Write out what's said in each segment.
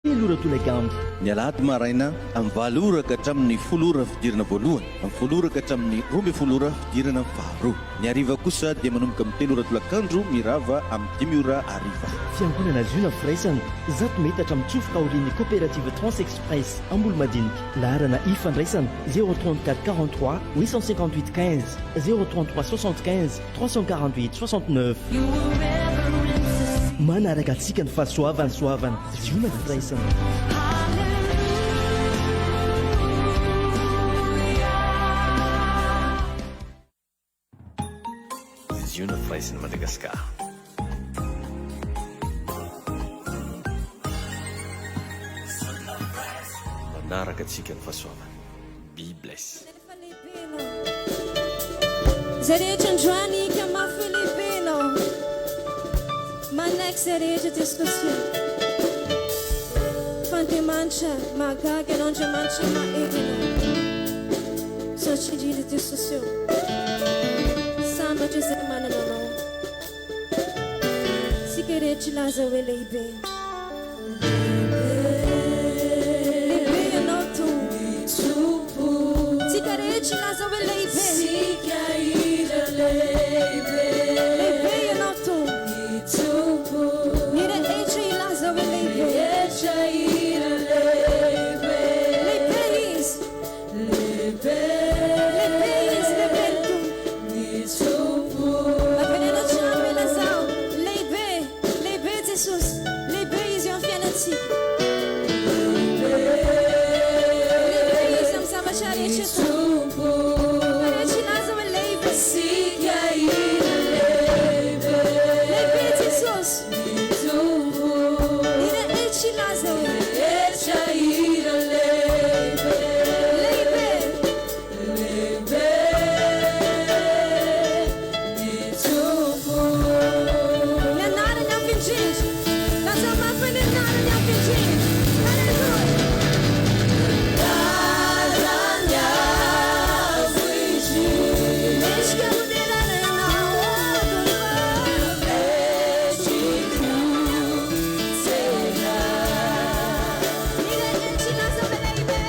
Telo ora tolakandro. Ny alahady maraina, amin'ny valo ora ka hatramin'ny folo ora fidirana voalohany, amin'ny folo ora ka hatramin'ny 12 ora fidirana faharoa. Ny hariva kosa dia manomboka amin'ny telo ora tolakandro mirava amin'ny dimy ora hariva. Fiangonana Ziona Firaisana, zato metatra mitsofoka aorian'ny Coopérative Trans Express Ambolomadinika. Laharana ifandraisana, 0 34 43 858 15, 0 33 75 348 69. Manaraka antsika ny fahasoavana soavana Ziona Firaisana. Ziona Firaisana Madagascar. Manaraka antsika ny fahasoavana. Be bless. Fa lehibe Ianao. Izay rehetra androany ka mafy hoe lehibe Ianao. Manaiky izay rehetra Jesosy o. Fa Andriamanitra mahagaga Ianao, Andriamanitra mahery Ianao. Misaotra indrindra Jesosy o. Sambatra izay manana Anao. Isika rehetra hilaza hoe lehibe. Lehibe Ianao Tompo. Tsika rehetra hilaza hoe lehibe. Lehibe Ianao Tompo. Ny rehetra hilaza hoe lehibe. Lehibe Izy. Lehibe Izy, lehibe ny Tompo. Avereno hatrany hoe lazao, lehibe. Lehibe Jesosy, lehibe Izy eo amin'ny fiainantsika. Lehibe Izy amin'ny zavatra rehetra atao. Rehetra hilaza hoe lehibe. Lehibe Jesosy. Ny rehetra hilaza hoe. Lehibe. Lehibe ny Tompo. Ny anarany avo indrindra. Lazao mafy ny anarany avo indrindra. Haleloia. Anarany avo indrindra. Mendrika ho derana ianao, Tompo. Mendrika ho derana. Ny rehetra hilaza hoe lehibe.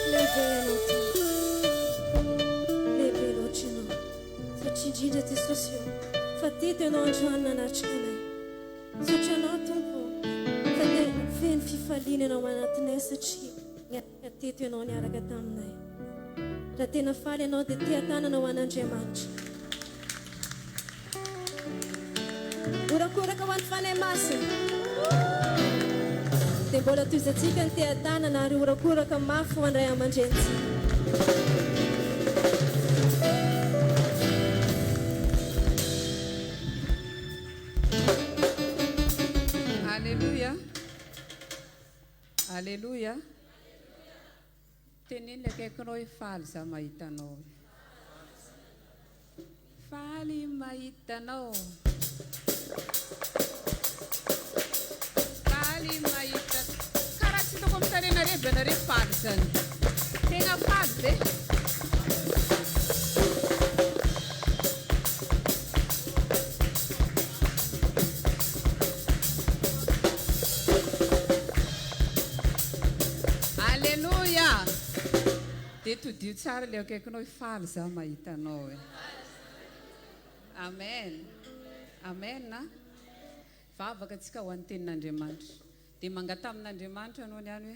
Lehibe ianao Tompo. Lehibe loatra ianao. Misaotra indrindra Jesosy ô fa teto ianao androany nanatrika anay. Misaotra anao Tompo fa tena feno fifaliana ianao anatinay satria niaraka teto ianao niaraka taminay. Raha tena faly ianao dia teha-tanana ho an'Andriamanitra. Horakoraka ho an'ny Fanahy Masina. Dia mbola tohizantsika ny teha-tanana ary horakoraka mafy ho an-dray aman-drenintsika. Aleloia Aleloia Teneno ny akaikinao hoe faly za mahita anao. Faly mahita anao. Faly mahita. Karaha tsy hitako amin'ny tarehinareo be nareo faly zany. Tegna faly ve? Dia todiho tsara ilay akaikinao hoe faly za mahita anao e. Amen. Amen a. Vavaka tsika ho an'ny tenin'Andriamanitra. Dia mangataha amin'Andriamanitra ianao ny any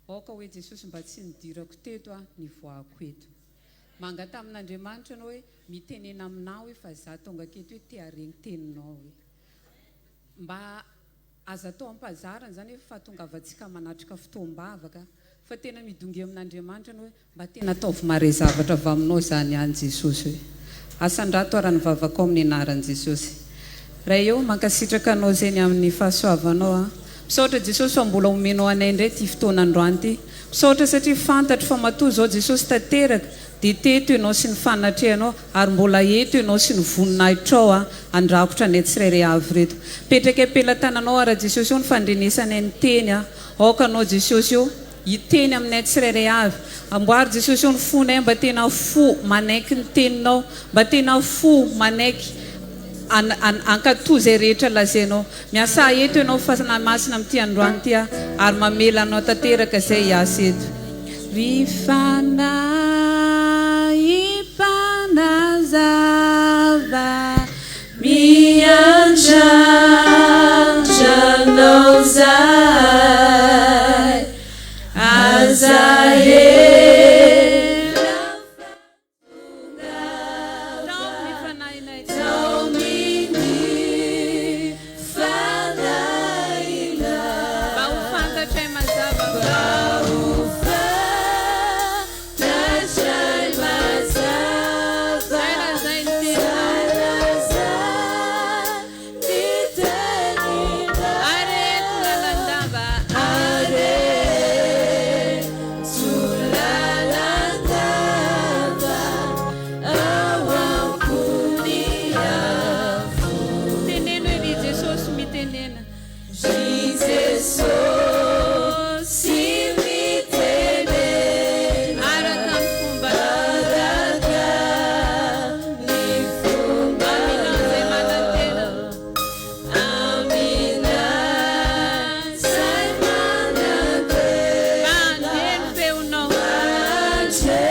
hoe aoka hoe Jesosy mba tsy nidirako teto aho nivoahako eto. Mangataha amin'Andriamanitra ianao hoe mitenena aminah hoe fa za tonga aketo hoe te haregny teninao hoe. Mba aza atao ampazarana izany hoe fahatongavantsika manatrika fotoam-bavaka fa tena midongy amin'Andriamanitra ianao hoe mba tena ataovy mahare zavatra avy aminao izany ihany Jesosy hoe. Asandrato ara ny vavakao amin'ny anaran'i Jesosy. Ray ô, mankasitraka Anao izay ny amin'ny fahasoavanao a. Misaotra Jesosy fa mbola omenao anay indray ity fotoana androany ity. Misaotra satria fantatro fa matoa izao Jesosy tanteraka dia teto Ianao sy ny fanatrehanao ary mbola eto Ianao sy ny voninahitrao a handrakotra anay tsirairay avy ireto. Mipetraka am-pelatananao ara Jesosy ô ny fandrenesanay ny teny a. Aoka Anao Jesosy ô hiteny aminay tsirairay avy. Amboary Jesosy ô ny fonay mba tena fo manaiky ny teninao, mba tena fo manaiky an an hankatò izay rehetra lazainao. Miasà eto Ianao Fanahy Masina amin'ity androany ity a ary mamela Anao tanteraka izay hiasa eto. Ry Fanahy Mpanazava. Miandrandra Anao 'zay, aza ela fa tongava, taomy ny fanahinay. Mba ho fantatray mazava. Mba ho fantatray mazava. Zay lazain'ny teninao. Zay lazain'ny teninao. Areto lalandava. Areto lalandava ao am-pony afo. Teneno hoe ry Jesosy mitenena. Ry Jesosy mitenena. Araka ny fombanao. Araka ny fombanao. Aminao izay manantena. Aminao izay manantena. Mba handre ny feonao. Mandre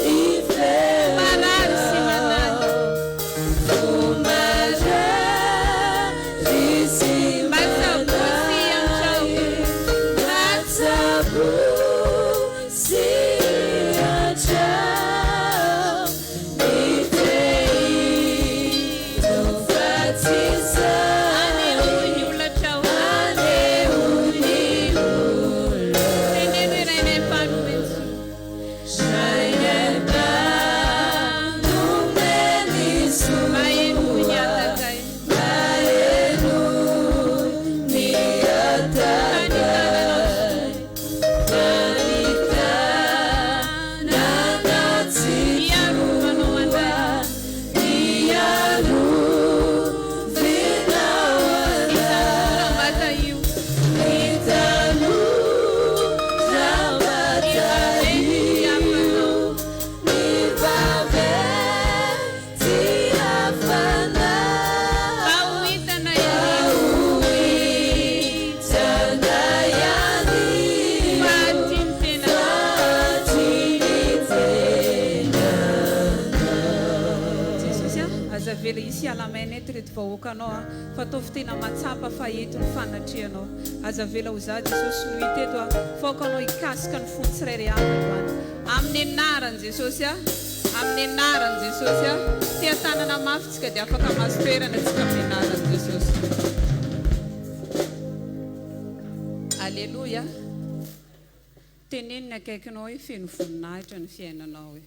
ny feonao. Marary sy manahy. Fo marary sy Mba tsaboy sy iantrao. Mba tsaboy sy iantrao. Ny tehina fa tsy Anehoy ny sahy. olatrao. Anehoy ny olatrao. Teneno hoe Rainay Mpanome ny soa. Rainay Mpanome ny soa. Mba henoy ny hatakay. Mba henoy ny Fa ny tananao tsy hatakay. Fa ny tananao tsy Hiarovanao toha. anay. Hiarovinao Ny tanora anay. mba tahio. Ny tanora mba Ny vaventy tahio. hafanao. Ny vaventy hafanao. Mba ho hitanay Mba ihany. ho hitanay ihany. Fa tia ny tenanao. Fa tia ny tenanao. Jesosy a, aza avela hisy hiala maina eto ireto vahoakanao a, fa ataovy tena mahatsapa fa eto ny fanatrehanao. Aza avela ho za Jesosy no hita eto a, fa aoka anao hikasika ny fony tsirairay avy androany. Amin'ny anaran'i Jesosy a, amin'ny anaran'i Jesosy a, tia tanana mafy tsika dia afaka mahazo toerana tsika amin'ny anaran'i Jesosy. Aleloia. Teneno ny akaikinao hoe feno voninahitra ny fiainanao hoe.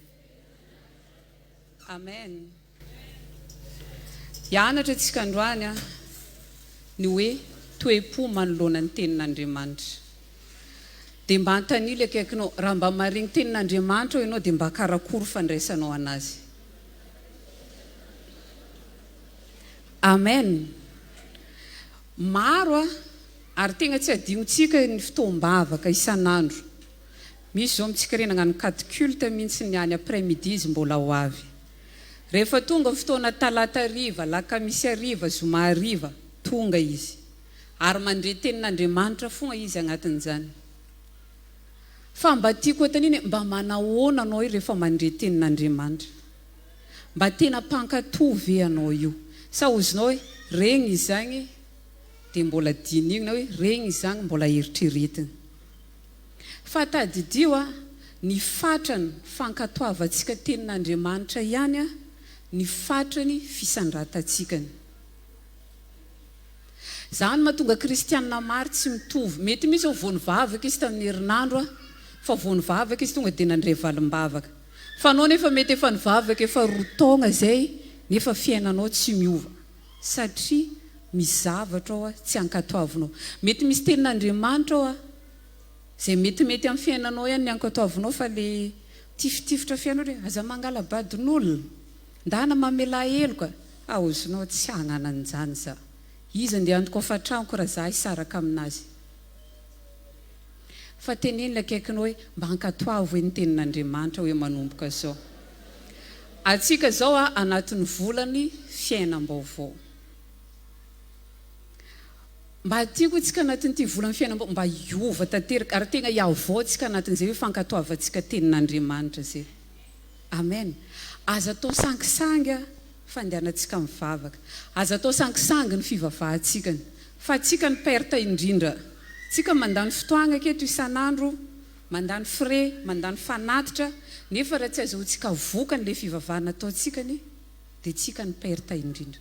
Amen. Hianatra tsika androany a, ny hoe toe-po manoloana ny tenin'Andriamanitra. Dia mba antanio ilay akaikinao, raha mba maharegny tenin'Andriamanitra ao ianao dia mba karakory fandraisanao anazy. Amen. Maro a, ary tegna tsy adinontsika ny fotoam-bavaka isan'andro. Misy izao amintsika ireny hagnano cate culte mihitsy ny any après midi izy mbola ho avy. Rehefa tonga fotoana talata hariva, alakamisy hariva, zoma hariva, tonga izy. Ary mandre tenin'Andriamanitra fogna izy agnatin'izany. Fa mba tiako hotanina hoe mba manahoana anao io rehefa mandre tenin'Andriamanitra? Mba tena mpankato ve ianao io? Sa hozinao hoe regny izagny dia mbola dinihina na hoe regny izagny mbola eritreretina? Fa tadidio a, ny fatrany fankatoavantsika tenin'Andriamanitra ihany a, ny fatrany fisandratantsika-ny. Zany mahatonga kristianina maro tsy mitovy. Mety mihitsy hoe vao nivavaka izy tamin'ny herinandro a, fa vao nivavaka izy tonga dia nandray valim-bavaka. Fa anao nefa mety efa nivavaka efa roa taogna zay nefa fiainanao tsy miova satria misy zavatra ao tsy ankatoavinao. Mety misy tenin'Andriamanitra ao zay metimety amin'ny fiainanao ihany ny ankatoavinao fa le tifitifitra fiainana hoe aza mangala-badin'olona, ndana mamelà heloka, aozinao tsy hagnana an'izany za. Iza ndeha antoka hofatraniko raha za hisaraka aminazy. Fa teneno ilay akaikinao hoe mba ankatoavo hoe ny tenin'Andriamanitra hoe manomboka zao. Atsika zao a anatin'ny volany fiainam-baovao. Mba tiako tsika anatin'ity volan'ny fiainam-baovao mba hiova tanteraka ary tegna hiavao tsika anatin'izay hoe fankatoavantsika tenin'Andriamanitra zay. Amen. Aza atao sangisangy a fandehanantsika mivavaka. Aza atao sangisangy ny fivavahantsika. Fa tsika ny perte indrindra. Tsika mandany fotoagna aketo isan'andro, mandany frais, mandany fanatitra, nefa raha tsy azahoantsika vokany le fivavahana ataontsika anie dia tsika ny perte indrindra.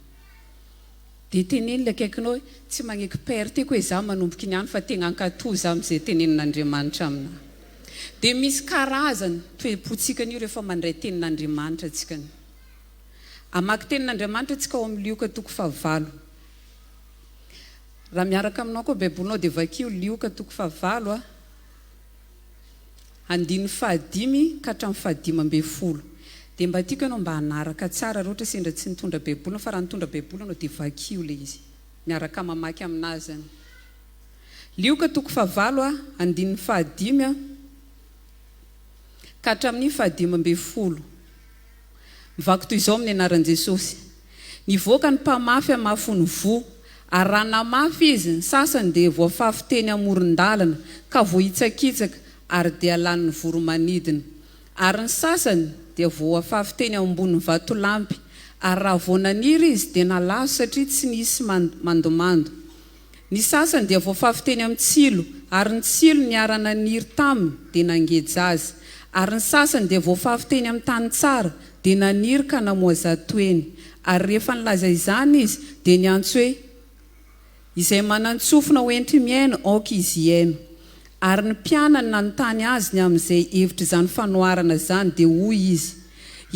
Dia teneno le akaikinao hoe tsy magneky perte ko hoe za manomboka iny any fa tegna ankatoa za amizay tenenin'Andriamanitra amina. Dia misy karazany toe-pontsika an'io rehefa mandray tenin'Andriamanitra tsika. Hamaky tenin'Andriamanitra tsika ao amin'ny Lioka toko fahavalo. Raha miaraka aminao koa Baibolinao dia vakio Lioka toko fahavalo a, andininy fahadimy ka hatramin'ny fahadimambinifolo. Dia mba tiako ianao mba hanaraka tsara raha ohatra sendra tsy nitondra Baiboly fa raha nitondra Baiboly ianao dia vakio ilay izy. Miaraka mamaky aminazy izany. Lioka toko fahavalo a, andininy fahadimy a, ka hatramin'ny fahadimambinifolo. Mivaky toy izao amin'ny anaran'i Jesosy. Nivoaka ny mpamafy hamafy ny voa, ary raha namafy izy, ny sasany dia voafafy teny amoron-dalana, ka voahitsakitsaka, ary dia lanin'ny voro-manidina. Ary ny sasany dia voafafy teny ambonin'ny vatolampy, ary raha vao naniry izy, dia nalazo satria tsy nisy mandomando. Ny sasany dia voafafy teny amin'ny tsilo, ary ny tsilo niara-naniry taminy dia nangeja azy. Ary ny sasany dia voafafy teny amin'ny tany tsara, dia naniry ka namoa zatoeny. Ary rehefa nilaza izany izy, dia niantso hoe, Izay manan-tsofina ho enti-mihaino, aoka izy hihaino. Ary ny mpianany nanontany azy ny amin'izay hevitr'izany fanoharana izany, dia hoy izy,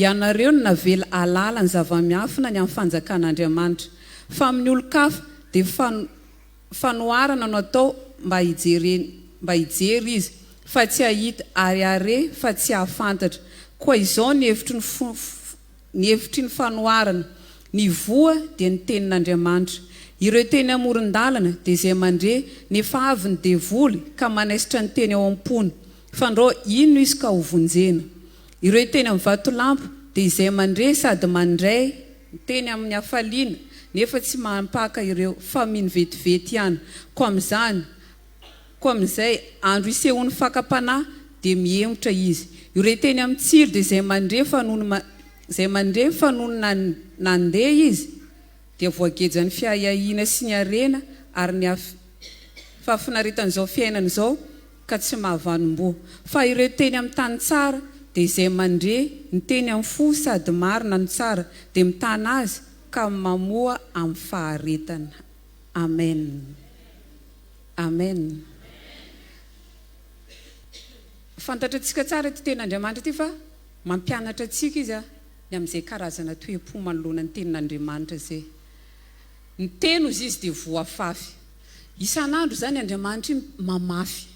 Ianareo no navela hahalala ny zava-miafina ny amin'ny fanjakan'Andriamanitra, fa amin'ny olon-kafa dia fanoharana no atao mba hijereny, mba hijery izy, fa tsy hahita, ary hahare, fa tsy hahafantatra. Koa izao ny hevitry ny ny hevitry ny fanoharana, Ny voa dia ny tenin'Andriamanitra. Ireo teny amoron-dalana dia izay mandre, nefa avy ny devoly ka manaisotra ny teny ao am-pony, fandrao hino izy ka hovonjena. Ireo teny amin'ny vatolampy dia izay mandre sady mandray ny teny amin'ny hafaliana, nefa tsy mahampaka ireo, fa mino vetivety ihany. Koa amin'izany, Koa amin'izay andro isehoan'ny fakam-panahy dia mihemotra izy. Ireo teny amin'ny tsilo dia izay mandre fa nony izay mandre fa nony nandeha izy dia voagejan'ny fiahiahiana sy ny harena ary ny fahafinaretan'izao fiainana izao ka tsy mahavanom-boa. Fa ireo teny amin'ny tany tsara dia izay mandre ny teny amin'ny fo sady marina no tsara dia mitana azy ka mamoa amin'ny faharetana. Amen. Amen. Fantatrantsika tsara ity tenin'Andriamanitra ity fa mampianatra antsika izy ny amin'izay karazana toe-po manoloana ny tenin'Andriamanitra izay. Ny teny hozy izy dia voafafy. Isan'andro izany Andriamanitra iny mamafy.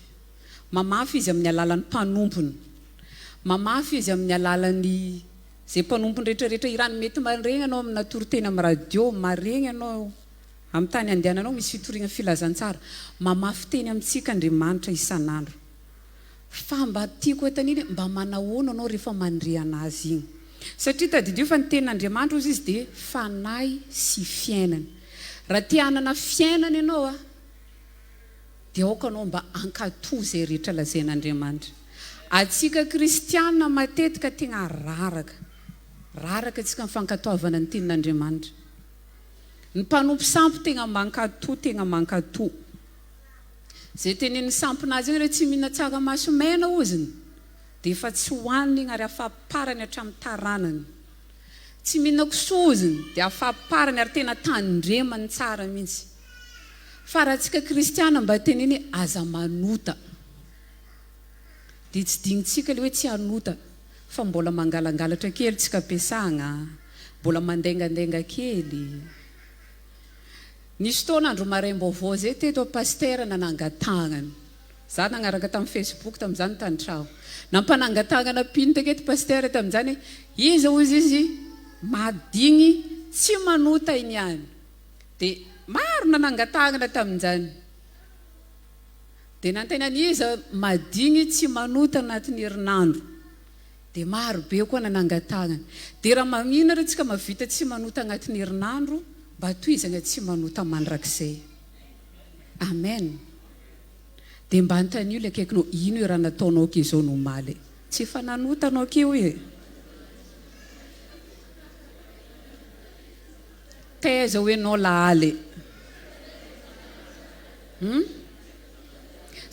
Mamafy izy amin'ny alalan'ny mpanompony. Mamafy izy amin'ny alalan'ny izay mpanompony rehetrarehetra irany. Mety maregny ianao amina toriteny amin'ny radio, maregny ianao. Amin'ny tany andehananao misy fitoriana filazantsara. Mamafy teny amintsika Andriamanitra isan'andro. Fa mba tiako hoentanina hoe mba manahoana anao rehefa mandre an'Azy iny. Satria tadidio fa ny tenin'Andriamanitra hozy izy dia fanahy sy fiainana. Raha te hanana fiainana ianao a, dia aoka anao mba hankatò izay rehetra lazain'Andriamanitra. Antsika kristiana matetika tegna raraka. Raraka antsika amin'ny fankatoavana ny tenin'Andriamanitra. Ny mpanompo sampy tegna mankatò, tegna mankatò. Izay tenenin'ny sampinazy eo re tsy mihina tsaramaso mena oziny dia efa tsy hohaniny igny ary afaparany hatramin'ny taranany. Tsy mihina kisoa oziny dia afaparany ary tena tandremany tsara mihitsy. Fa raha antsika kristiana mba teneny hoe aza manota dia tsy dignintsika ilay hoe tsy hanota fa mbola mangalangalatra kely tsika ampiasagna, mbola mandengandenga kely. Nisy fotoana andro maraim-baovao zay teto a Pasitera nanangan-tagnana. Za nagnaraka tamin'ny Facebook tamin'izany tany tragno. Nampanangan-tagnana mpino taketo Pasitera tamin'izany hoe iza hozy izy mahadigny tsy manota iny ihany. Dia maro nanangan-tagnana tamin'izany. Dia nanontaniany iza mahadigny tsy manota anatin'ny herinandro. Dia maro be koa nanangan-tagnana. Dia raha magnino ary tsika mahavita tsy manota agnatin'ny herinandro, mba tohizagna tsy manota mandrakizay. Amen. Dia mba anontanio ilay akaikinao, ino io raha nataonao akia izao no omaly e? Tsy efa nanota anao akia hoy e? Taiza hoy ianao lahaly e? Hum?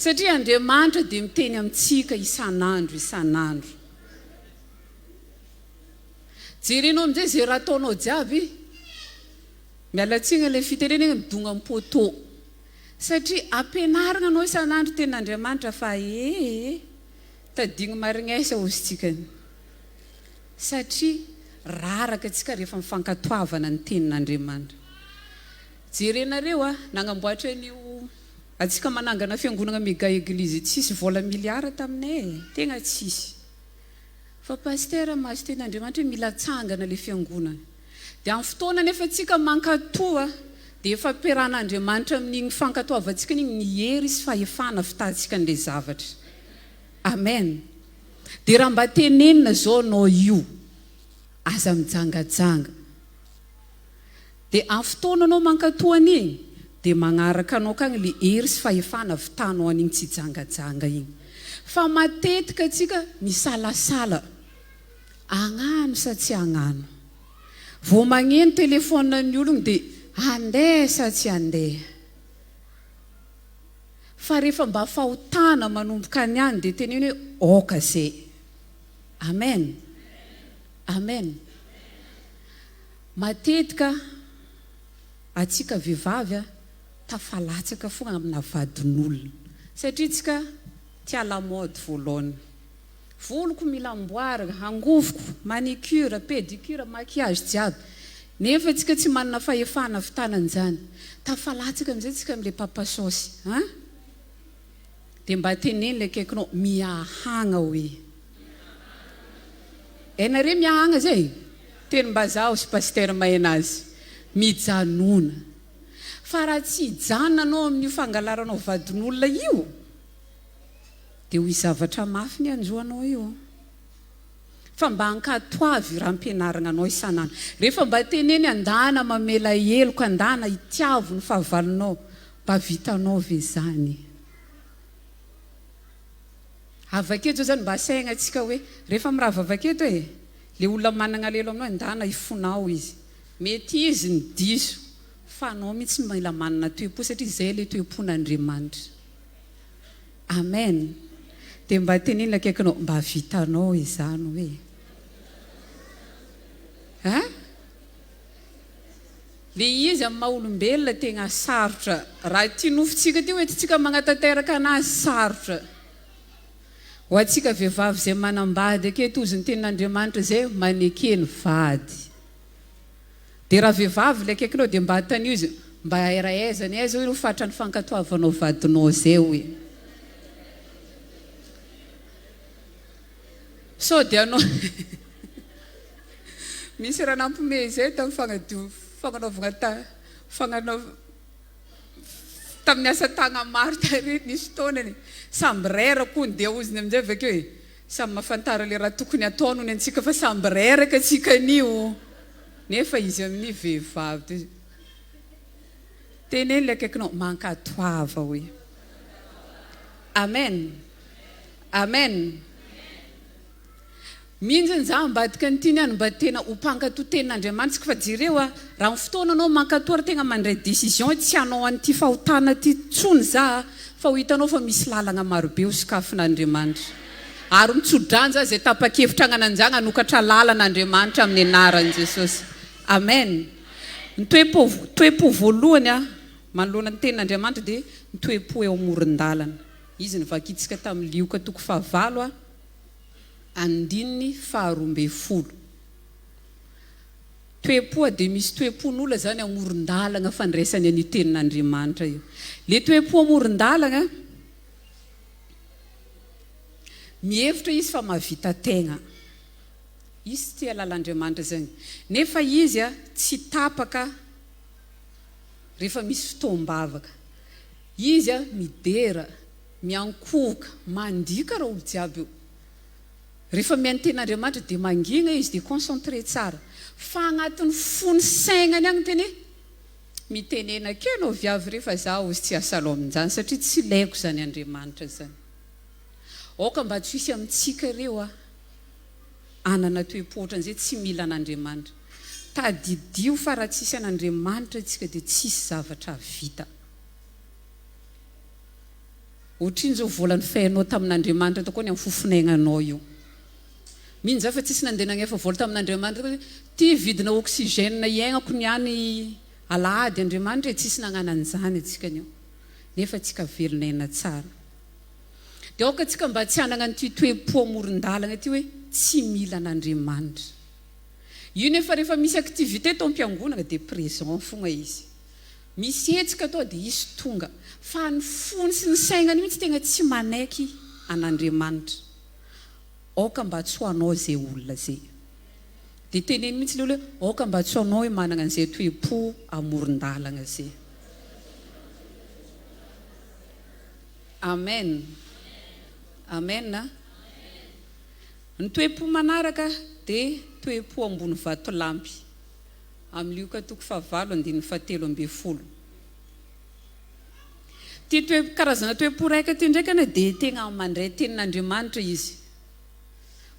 Satria Andriamanitra dia miteny amintsika isan'andro isan'andro. Jerenao amin'izay izay raha ataonao jiaby, miala tsiny ilay fitenenana midonga amin'ny poteau. Satria ampianarina anao isan'andro tenin'Andriamanitra fa ee, tadigno marignesa hozy tsika ny. Satria raraka antsika rehefa mifankatoavana ny tenin'Andriamanitra. Jerenareo a, nagnamboatra an'io antsika manangana fiangonagna mega eglise tsisy vola milliard taminay e, tegna tsisy. Fa pasitera mahazo teny Andriamanitra hoe mila atsangana le fiangonana. Dia amin'ny fotoana anefa antsika mankatoa dia efa ampiarahan'Andriamanitra amin'igny fankatoavantsika igny ny hery sy fahefana avitantsika an'le zavatra. Amen. Dia raha mba tenenina zao anao io, aza mijangajanga. Dia amin'ny fotoana anao mankatoa an'igny dia magnaraka anao akagny le hery sy fahefana avitanao an'igny tsy hijangajanga igny. Fa matetika antsika misalasala, agnano sa tsy agnano. Vao magneno téléphone ny ologno dia andeha sa tsy andeha. Fa rehefa mba fahotana manomboka any any dia teneno hoe aoka zay. Amen. Amen. Matetika atsika vehivavy tafalatsaka fogna amina vadin'olona satria tsika tia la mode voalohany. Voloko mila amboarina, angovoko, manicure, pedicure, maquillage jiaby. Nefa tsika tsy manana fahefana fitana an'izany. Tafalatsaka amizay tsika amle papa saosy an! Dia mba teneno le akaikinao miahagna hoe. Hainareo miahagna zay? Tenim-bazaha hozy Pasitera mahay anazy. Mijanona. Fa raha tsy hijanona anao amin'io fangalaranao vadin'olona io, dia ho zavatra mafy ny hanjo anao io. Fa mba ankatoavy raha ampianarina anao isan'andro. Rehefa mba teneno andana mamela heloka, andana itiavo ny fahavalonao, mba vitanao ve izany? Avakeo zao zany mba asaigna antsika hoe rehefa mirava avakeo to e, le olona managna alelo aminao endana hifonao izy. Mety izy no diso fa anao mihitsy no mila manana toe-po satria zay le toe-pon'Andriamanitra. Amen. Dia mba teneno akaikinao mba vitanao izany hoe. Hein? Le izy amin'ny maha olombelona tegna sarotra. Raha ity nofontsika ity hoentintsika magnatanteraka anazy sarotra. Ho antsika vehivavy izay manambady aketo hozy ny tenin'Andriamanitra izay maneke ny vady. Dia raha vehivavy ilay akaikinao dia mba antanio izy mba raha aiza ny aiza hoy no fatran'ny fankatoavanao vadinao izay hoy. Sao dia anao Misy raha nampimehy izay tamin'ny fagnadio fagnanaovagna ta fagnanao tamin'ny asa tagna maro tary nisy fotoanany samby reraka hono dia ozony amin'izay avy akeo e samy mahafantara le raha tokony ataony hono antsika fa samby reraka antsika anio nefa izy amin'ny vehivavy dia teneno le akaikinao mankatoava hoe amen. Amen! Mintsy za ambadika an'ity ny any mba tena ho mpankato tenin'Andriamanitra tsika fa jereo a, raha ny fotoana anao mankato ary tegna mandray décision hoe tsy hanao an'ity fahotana ty tsony za a, fa ho hitanao fa misy lalagna marobe ho sokafin'Andriamanitra. Ary mitso-drano za zay tapa-kevitra hagnana an'izany hanokatra lalana Andriamanitra amin'ny anaran'i Jesosy. Amen. Ny toe-po toe-po voalohany a, manoloana ny tenin'Andriamanitra dia ny toe-po eo amoron-dalana. Izy novakintsika tamin'ny Lioka toko fahavalo a. Andininy faharoambinifolo. Toe-po dia misy toe-pon'olona izany amoron-dalagna fandraisany an'io tenin'Andriamanitra io. Le toe-po amoron-dalagna, mihevitra izy fa mahavita tegna. Izy tsy tia lalan'Andriamanitra izany. Nefa izy tsy tapaka rehefa misy fotoam-bavaka. Izy midera. Miankohoka, mandihy karaha olo jiaby io. Rehefa mihaino tenin'Andriamanitra dia mangina izy dia concentré tsara. Fa agnatin'ny fony saignany agny miteny hoe, mitenena kely anao viavy re fa za ozy tsy asalo amin'izany satria tsy ilaiko izany Andriamanitra izany. Aoka mba tsy hisy amintsika ireo a hanana toe-po ohatran'izay tsy mila an'Andriamanitra. Tadidio fa raha tsisy an'Andriamanitra isika dia tsisy zavatra vita. Otrino zao vola nifehinao tamin'Andriamanitra tao koa ny amin'ny fofonaignanao io. Mino za fa tsisy nandeha nagnefa vola tamin'Andriamanitra koa hoe ty vidina oxygène iaignako niany alahady Andriamanitra e, tsisy nagnano an'izany antsika anio. Nefa tsika velon'aina tsara. Dia aoka tsika mba tsy hanagna an'ity toe-po amoron-dalagna ity hoe tsy mila an'Andriamanitra. Io nefa rehefa misy activité tao am-piangonagna dia présent fogna izy. Misy hetsika atao dia hisy tonga. Fa ny fony sy ny saignany mihitsy tegna tsy manaiky an'Andriamanitra. Aoka mba tsy ho anao izay olona izay. Dia teneno mihitsy ilay olona hoe aoka mba tsy ho anao hoe managna an'izay toe-po amoron-dalagna izay. Amen. Amen a. Ny toe-po manaraka dia toe-po ambony vatolampy. Amin'ny Lioka toko fahavalo andininy fahatelo ambin'ny folo. Ity toe, karazana toe-po raika ity ndraika anie dia tegna mandray tenin'Andriamanitra izy.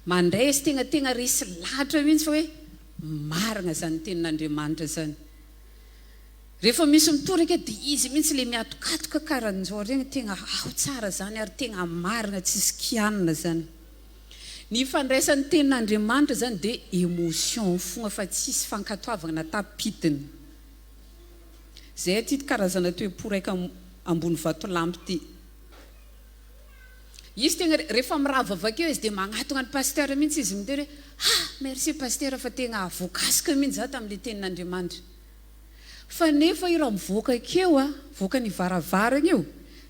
Mandray izy tegna tegna resy lahatra mihitsy fa hoe marina izany tenin'Andriamanitra izany. Rehefa misy mitory ake dia izy mihitsy ilay mihatokatoka karan'izao regny tegna ao tsara izany ary tegna marina tsisy kianina izany. Ny fandraisan'ny tenin'Andriamanitra zany dia emotion fogna fa tsisy fankatoavagna na tapitiny. Zay aty karazana toe-po raika ambony vatolampy ty. Izy tegna rehefa mirava avakeo izy dia magnatogna an'i pasteur mintsy izy miteny hoe ah merci pasteur fa tegna voakasika mintsy za tamle tenin'Andriamanitra. Fa nefa io raha mivoaka akeo a, mivoaka ny varavaragna io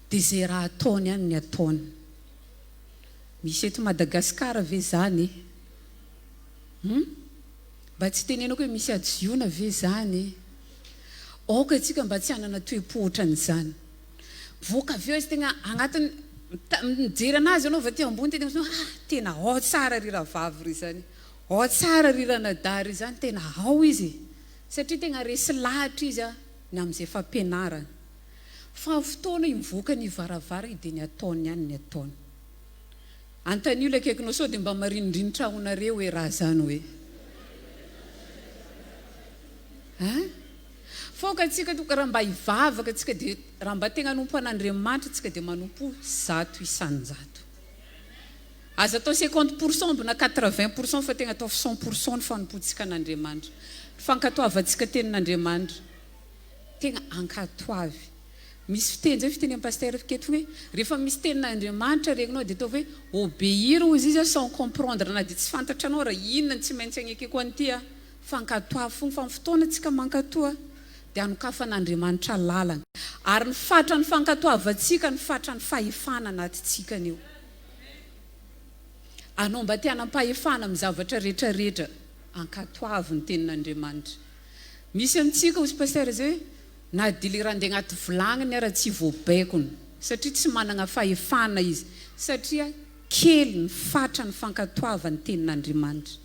dia ze raha ataony ihany ny ataony. Misy eto Madagascar ve zany e? Hum? Mba tsy tenenako hoe misy ato Ziona ve zany e? Aoka isika mba tsy hanana toe-po ohatran'izany. Mivoaka avy eo izy tegna agnatin'ny mijery anazy ianao avy aty ambony tena hoe ah tena ao tsara ry rahavavy ry zany, ao tsara ry ranadahy ry zany, tena ao izy e! Satria tegna resy lahatra izy ny amin'izay fampianarany. Fa ny fotoana io mivoaka ny varavarana io dia ny ataony ihany ny ataony. Antanio ilay akaikinao sao dia mba marinindrinitra honareo hoe raha zany hoe. Hein? Fa aoka antsika toka raha mba hivavaka antsika dia raha mba tegna hanompo an'Andriamanitra antsika dia manompo 100%. Aza atao 50% ambina 80% fa tegna ataovy 100% ny fanompoantsika an'Andriamanitra. Ny fankatoavantsika tenin'Andriamanitra. Tegna ankatoavy. Misy fiteny zay fiteny am pasteur Fiketo hoe rehefa misy tenin'Andriamanitra regninao dia ataovy hoe obéir hozy izy sans comprendre na dia tsy fantatranao raha inona no tsy maintsy agnekeko an'ity a! Fa ankatoavy fogna fa ny fotoana tsika mankatoa dia anokafan'Andriamanitra lalana ary ny fatran'ny fankatoavantsika ny fatran'ny fahefana anatintsika anio. Anao mba te hanam-pahefana amin'ny zavatra retraretra ankatoavy ny tenin'Andriamanitra. Misy amintsika hozy Pasteur zay hoe na dia le raha andeha agnaty vilagniny ara tsy voabaikony satria tsy managna fahefana izy satria kely ny fatra ny fankatoavany tenin'Andriamanitra.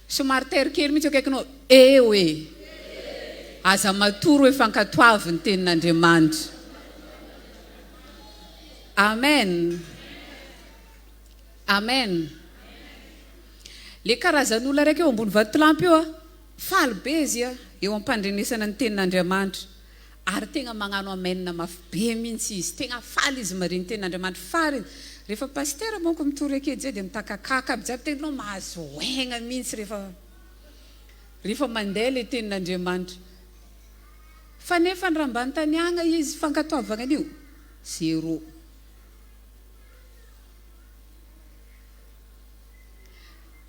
Somary tairo kely mihitsy akaikinao eo e! Aza matory hoe fankatoavy ny tenin'Andriamanitra. Amen. Amen. Le karazan'olona raika eo ambony vatolampy io a, faly be izy a, eo am-pandrenesana ny tenin'Andriamanitra. Ary tegna magnano amen mafy be mintsy izy, tegna faly izy mahare ny tenin'Andriamanitra, faly izy. Rehefa pasitera manko mitory aketo zay dia mitakakaka aby jiaby, tegna mahazo aigna mintsy rehefa rehefa mandeha le tenin'Andriamanitra. Fa nefany raha mba anontaniagna izy fankatoavagna an'io, zéro.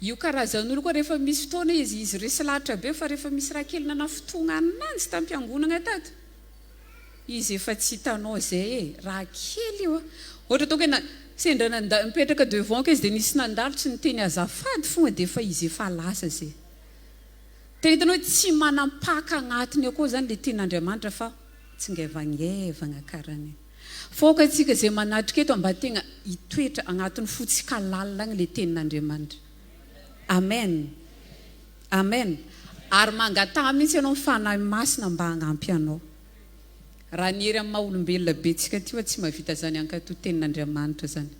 Io karazan'olo koa rehefa misy fotoana izy, izy resy lahatra be fa rehefa misy raha kely nanafotoagna ananjy tampiangonagna tato, izy efa tsy hitanao zay e, raha kely io a, ohatra ataoko hoe na sendra nanda nipetraka devant-ko izy de nisy nandalo tsy niteny azafady fogna de efa izy efa lasa zay. Tena hitanao hoe tsy manam-paka agnatiny akao zany le tenin'Andriamanitra fa tsingevangevagna karaha ny. F'aoka antsika izay manatrika eto mba tegna hitoetra agnatin'ny fontsika lalina agny le tenin'Andriamanitra. Amen. Amen. Ary mangataha mihitsy ianao ny Fanahy Masina mba hagnampy anao. Raha ny hery amin'ny maha olombelona be tsika ty oa tsy mahavita zany hankatò tenin'Andriamanitra zany.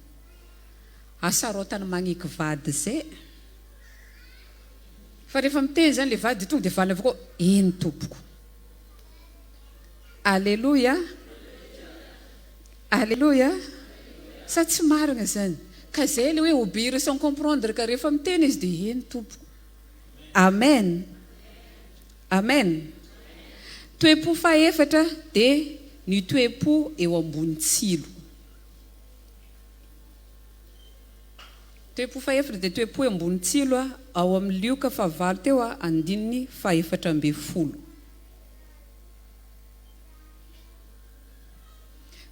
Asarotany magneky vady zay. Fa rehefa miteny zany le vady de tonga de valiny avy akao, eny tompoko. Aleloia! Aleloia! Sa tsy marina izany? Ka izay ilay hoe obéir sans comprendre ka rehefa miteny izy dia eny tompoko. Amen! Amen! Toe-po fahefatra dia ny toe-po eo ambony tsilo. Toe-po fahefatra dia toe-po eo ambony tsilo ao amin'ny Lioka fahavalo teo andininy fahefatra ambinifolo.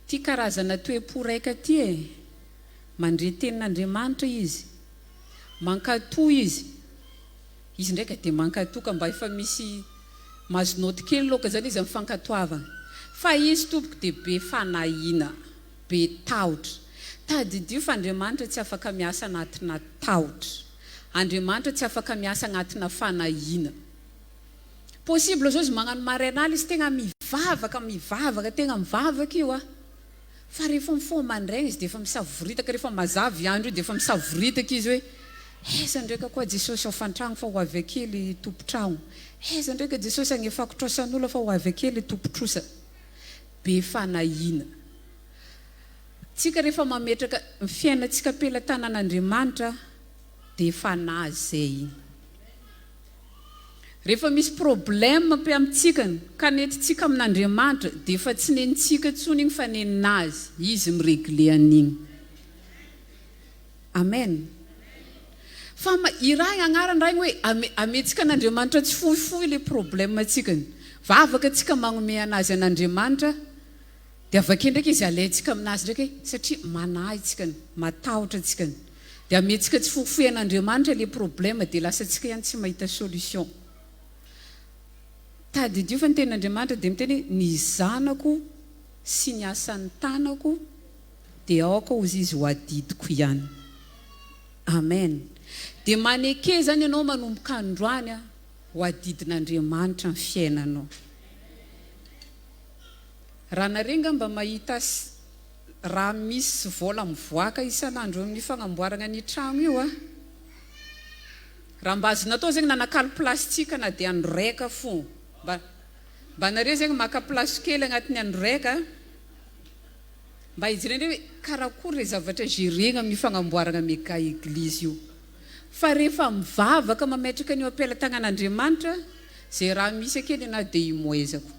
Ty karazana toe-po raika ty e! Mandre tenin'Andriamanitra izy. Mankatò izy. Izy ndraika dia mankatò ka mba efa misy mahazo naoty kely loka zany izy amin'ny fankatoavana. Fa izy tompoko dia be fanahiana, be tahotra. Tadidio fa Andriamanitra tsy afaka miasa anatina tahotra. Andriamanitra tsy afaka miasa agnatina fanahiana. Possible zao izy magnano marainala izy tegna mivavaka mivavaka tegna mivavaka io a! Fa rehefa mifoha mandraigna izy dia efa misavoritaka rehefa mazava i andro io dia efa misavoritaka izy hoe aiza ndraika koa Jesosy ao fantragno fa ho avy ake le tompotragno, aiza ndraika Jesosy agnefako trosan'olo fa ho avy ake le tompotrosa. Be fanahiana. Tsika rehefa mametraka ny fiainantsika am-pelatanan'Andriamanitra dia efa nazy zay igny. Rehefa misy problème pe amintsika ka nentintsika amin'Andriamanitra dia efa tsy nenitsika intsony igny fa neninazy, izy mi-regler an'igny. Amen. Fa i raha agnarany raha igny hoe ame amentsika an'Andriamanitra tsy fohifohy le problème antsika. Vavaka tsika magnome anazy an'Andriamanitra Dia avakeo ndraiky izy alaintsika aminazy ndraiky hoe satria manahy tsika, matahotra tsika. Dia amentsika tsy fohifohy an'Andriamanitra le problème dia lasa tsika ihany tsy mahita solution. Tadidio fa ny tenin'Andriamanitra dia miteny hoe ny zanako sy ny asan'ny tanako dia aoka hozy izy ho adidiko ihany. Amen. Dia maneke izany ianao manomboka androany ho adidin'Andriamanitra ny fiainanao. Raha nareo ngamba mahita raha misy vola mivoaka isan'andro eo amin'ny fagnamboaragna ny tragno io a! Raha mba azonao atao zegny nanakalo plastique na dia andro raika fo mba mba nareo zegny maka place kely agnatin'ny andro raika mba hijerena hoe karakory le zavatra geregna amin'io fagnamboaragna mega eglise io fa rehefa mivavaka mametraka an'io am-pelatagnan'Andriamanitra ze raha misy ake nenahy dia imoezako.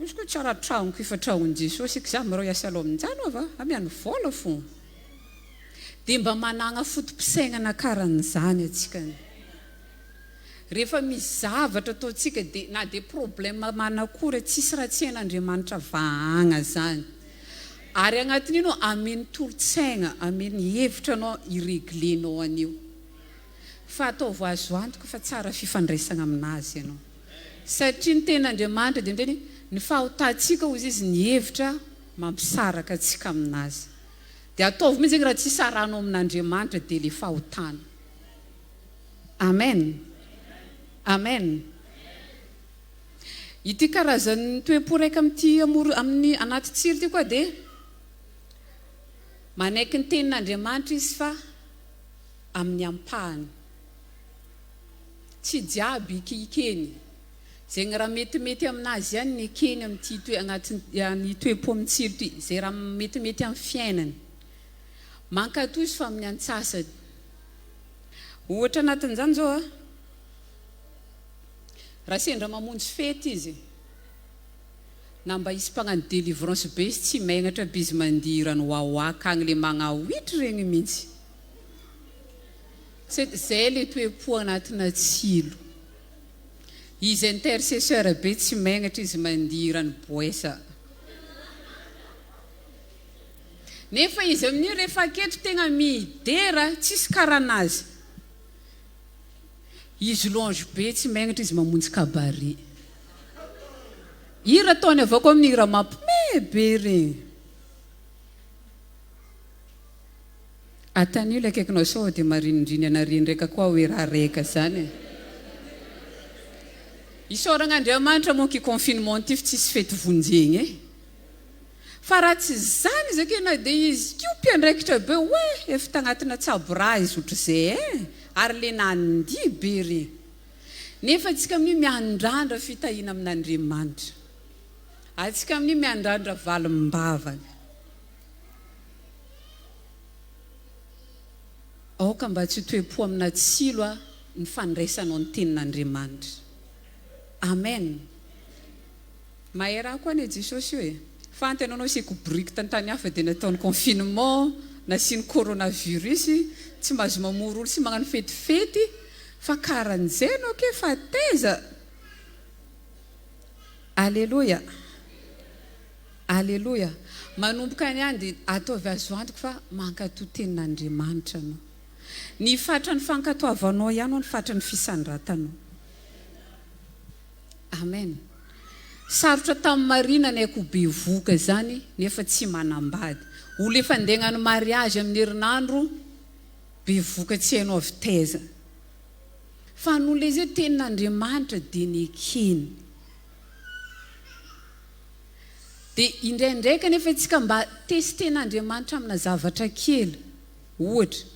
Izy koa tsara tragnoko efa tragnon'i Jesosy eky za mirao hiasa aloha aminjany ova amiano vola fo dia mba managna foto-pisaignana karan'izany atsika rehefa misy zavatra ataontsika dia na dia problème manakory tsisy raha tsy hain'Andriamanitra vahagna zany ary agnatin'io anao ameny tolo-tsaigna ameny hevitra anao hi-regler-nao an'io fa ataovy azo antoka fa tsara fifandraisagna aminazy ianao. Satria ny tenin'Andriamanitra dia miteny hoe ny fahotantsika hozy izy ny hevitra mampisaraka antsika aminazy. Dia ataovy mihitsy zegny raha tsy hisarahanao amin'Andriamanitra dia le fahotana. Amen. Amen. Ity karazan'ny toe-po raika amin'ity amoro amin'ny anaty tsilo ity koa dia manaiky ny tenin'Andriamanitra izy fa amin'ny ampahany. Tsy jiaby ikikeny. Zegny raha metimety aminazy ihany ny ekeny amin'ity toe agnatin ny toe-po mitsiry ty, zay raha metimety amin'ny fiainany. Mankatò izy fa amin'ny antsasany. Ohatra anatin'izany zao a, raha sendra mamonjy fety izy, na mba hisy mpagnano délivrance be izy tsy megnatra be izy mandihy hiran'i Wawa akagny le magnahoitry regny mintsy. C'est zay le toe-po anatina tsilo. Izy intercesseur be tsy megnatra izy mandihy hiran'i Boesa. Nefa izy amin'io rehefa aketo tegna midera tsisy karanazy. Izy louange be tsy megnatra izy mamonjy cabaret. Hira ataony avao koa amin'ny hira mampime be regny. Atanio ilay akaikinao sao dia marinindriny anareo ndraika koa hoe raha reka zany e. Isaoragna Andriamanitra moa ky confinement ty fa tsisy fety vonjegny e. Fa raha tsy zany izy ake na dia izy ko mpiandraikitra be oe efa tagnatina tsabo raha izy otrzay e ary le nandihy be re. Nefa antsika amin'io miandrandra fitahiana amin'Andriamanitra. Antsika amin'io miandrandra valim-bavaka. Aoka mba tsy ho toe-po amina tsilo a ny fandraisanao ny tenin'Andriamanitra. Amen. Mahay raha koa anie Jesosy io e. Fanta ianao nasiako brique tantany hafa dia nataony confinement, nasiany coronavirus, tsy mahazo mamory olo sy magnano fetifety fa karan'izay anao ke fa taiza? Aleloia. Aleloia! Manomboka any ihany dia ataovy azo antoka fa mankatò tenin'Andriamanitra anao. Ny fatran'ny fankatoavanao ihany no fatran'ny fisandratanao. Amen. Sarotra tamin'i Maria nanaiky ho bevohoka izany nefa tsy manambady. Olona efa andeha hagnano mariage amin'ny herinandro bevohoka tsy hainao avy taiza. Fa noho ilay izy hoe tenin'Andriamanitra dia nekeny. Dia indraindray kanefa isika mba tester-n'Andriamanitra amina zavatra kely. Ohatra,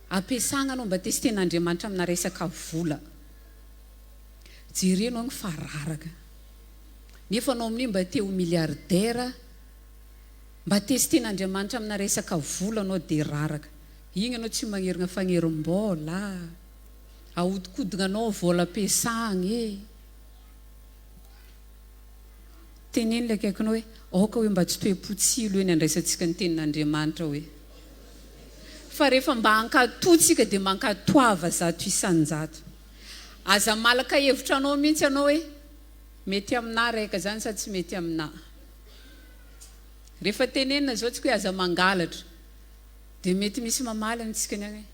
ampiasagna anao mba tester-n'Andriamanitra amina resaka vola. Jereo anao fa raraka. Nefa anao amin'io mba te ho milliardaire, mba tester-n'Andriamanitra amina resaka vola anao dia raraka. Igny anao tsy magnerigna fagnerim-bola, ahodinkodignanao vola ampiasagna e. Teneno ilay akaikinao hoe, Aoka hoe mba tsy toe-po tsilo eny andraisantsika ny Tenin'Andriamanitra hoe. Fa rehefa mba hankatò tsika dia mankatoava 100%. Aza malaka hevitra anao mihitsy ianao hoe, mety aminà raika izany sa tsy mety aminà. Rehefa tenenina izao tsika hoe aza mangalatra, dia mety misy mamaly amintsika ny any hoe,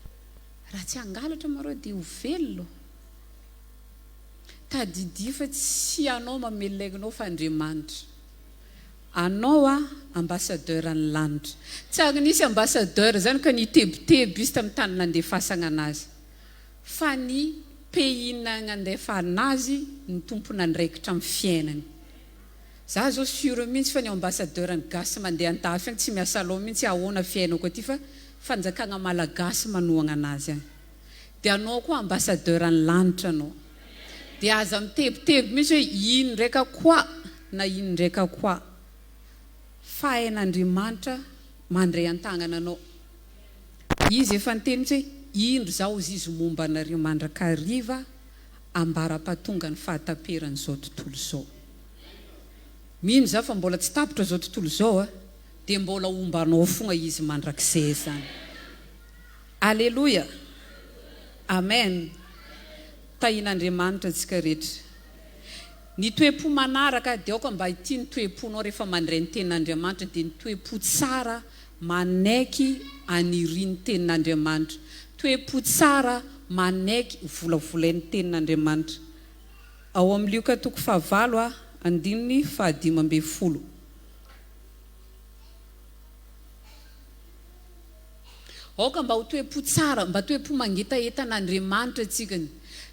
raha tsy hangalatra mareo dia ho velona. Tadidio fa tsy anao mamelona aignao fa Andriamanitra. Anao a ambassadeur ny lanitra. Tsy ary nisy ambassadeur zany ka nitebiteby izy tamin'ny tany nandefasagna anazy. Fa ny pays nagnandefa anazy no tompon'andraikitra amin'ny fiainany. Za zao sur mintsy fa ny ambassadeur ny gasy mandeha andafy agny tsy miasa loha mintsy ahoana fiainako aty fa fanjakagna malagasy manohagna anazy agny. Dia anao koa ambassadeur ny lanitra anao. Dia aza mitebiteby mihitsy hoe ino ndraika koa na ino ndraika koa. Fa hain'Andriamanitra mandray an-tagnana anao. Izy efa niteny mihitsy hoe indro zaho hozy izy momba anareo mandrakariva ambara-pahatonga ny fahataperan'izao tontolo izao. Mino za fa mbola tsy tapitra izao tontolo izao a, dia mbola homba anao fogna izy mandrakizay zany. Aleloia! Amen! Tahian'Andriamanitra antsika rehetra. Ny toe-po manaraka dia aoka mba ity ny toe-ponao rehefa mandray ny tenin'Andriamanitra dia ny toe-po tsara manaiky anirian'ny tenin'Andriamanitra. Toe-po tsara manaiky volavolain'ny tenin'Andriamanitra. Ao amin'ny Lioka toko fahavalo andininy fahadimy ambin'ny folo. Aoka mba ho toe-po tsara, mba toe-po mangetaheta an'Andriamanitra tsikany.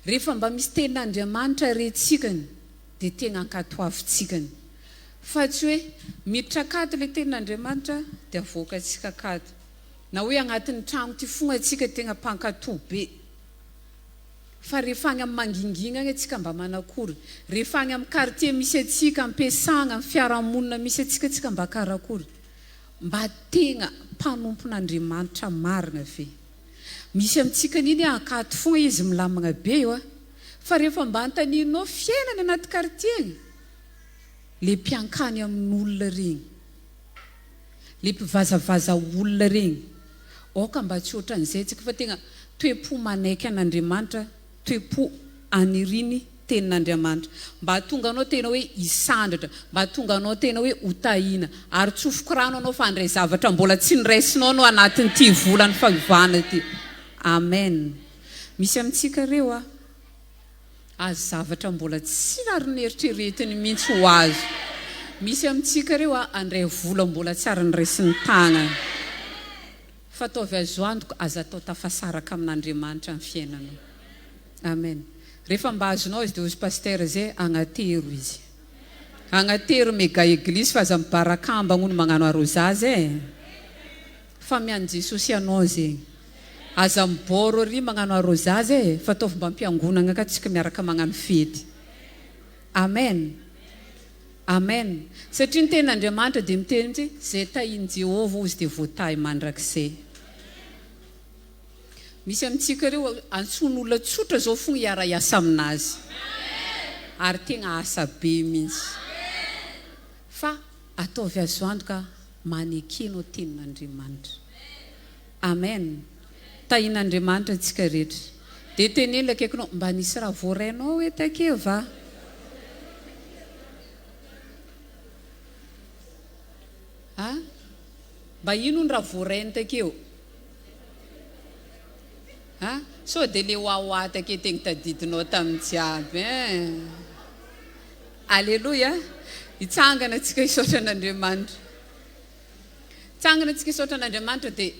Rehefa mba misy tenin'Andriamanitra re tsikany, dia tena ankatoavitsikany. Fa tsy hoe miditra akato ilay tenin'Andriamanitra dia avoakantsika akato. Na hoe agnatin'ny tragno ty fogna tsika tegna mpankato be. Fa rehefa agny amin'ny mangingina agny atsika mba manakory? Rehefa agny amin'ny quartier misy atsika, ampiasagna, amin'ny fiarahamonina misy atsika atsika mba karakory? Mba tegna mpanompon'Andriamanitra marina ve? Misy amintsika an'iny hoe akato fogna izy milamigna be eo a! Fa rehefa mba antaninao fiainany anaty quartier agny, le mpiankany amin'olona regny, le mpivazavaza olona regny, aoka mba tsy ohatran'izay tsika fa tegna toe-po manaiky an'Andriamanitra, toe-po aniriany tenin'Andriamanitra. Mba hahatonga anao tena hoe hisandratra, mba hahatonga anao tena hoe ho tahiana, ary tsofiko rano anao fa handray zavatra mbola tsy noraisinao anao anatin'ity volan'ny fanovana ity. Amen. Misy amintsika ireo a, azo zavatra mbola tsy ary neritreretiny mihitsy ho azo. Misy amintsika ireo a, handray vola mbola tsy ary noraisin'ny tagnany. Fa ataovy azo antoka, aza atao tafasaraka amin'Andriamanitra ny fiainanao. Amen. Rehefa mba azonao izy dia hozy Pasteur zay agnatero izy. Agnatero mega eglise fa aza mibarakamba hono magnano arosage e. Fa miany Jesosy anao zegny. Aza miboro ary magnano arosage e, fa ataovy mba am-piangonagna ka tsika miaraka magnano fety. Amen. Amen. Satria ny tenin'Andriamanitra dia miteny mihitsy hoe izay tahin'i Jehovah hozy dia voatahy mandrakizay. Misy amintsika ireo antsoin'olona tsotra izao fogna hiara-hiasa aminazy. Ary tegna asa be mihitsy. Fa ataovy azo antoka maneke anao tenin'Andriamanitra. Amen. Tahin'Andriamanitra antsika rehetra. Dia teneno ilay akaikinao, mba nisy raha voarainao hoe take va? A? Mba ino ny raha voarainy takeo? A? Sao dia le wawa take tegny tadidinao tamin'ny jiaby hein? Aleloia! Hitsangana antsika hisaotra an'Andriamanitra. Tsangana antsika hisaotra an'Andriamanitra dia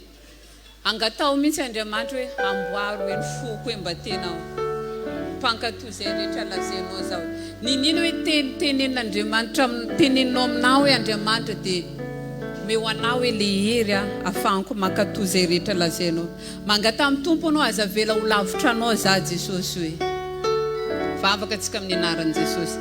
angataho mihitsy Andriamanitra hoe amboary hoe ny foko hoe mba tena mpankatò izay rehetra lazainao zaho. Niniana hoe teny tenenin'Andriamanitra teneninao aminah hoe Andriamanitra dia omeo anah hoe le hery ahafahako mankatò izay rehetra lazainao. Mangataha amin'ny Tompo anao aza avela ho lavitra anao za Jesosy hoe. Vavaka antsika amin'ny anaran'i Jesosy.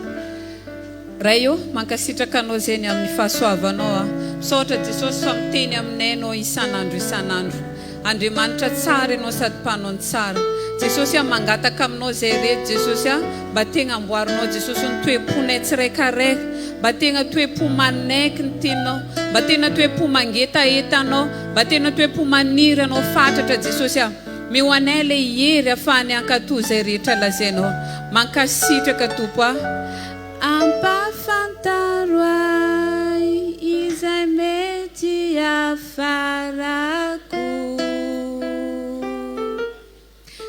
Ray ô, mankasitraka Anao izay ny amin'ny fahasoavanao aho. Misaotra Jesosy fa miteny aminay Ianao isan'andro isan'andro. Andriamanitra tsara Ianao sady mpanao ny tsara. Jesosy ah, mangataka aminao izay reto Jesosy ah, mba tegna amboarinao Jesosy ny toe-ponay tsiraikaraiky, mba tegna toe-po manaiky ny teninao, mba tena toe-po mangetaheta Anao, mba tena toe-po maniry Anao fatratra Jesosy ah. Meo anay ilay hery afahany hankatò izay rehetra lazainao. Mankasitraka Tompo ah. Ampahafantaro ahy izay mety hiafarako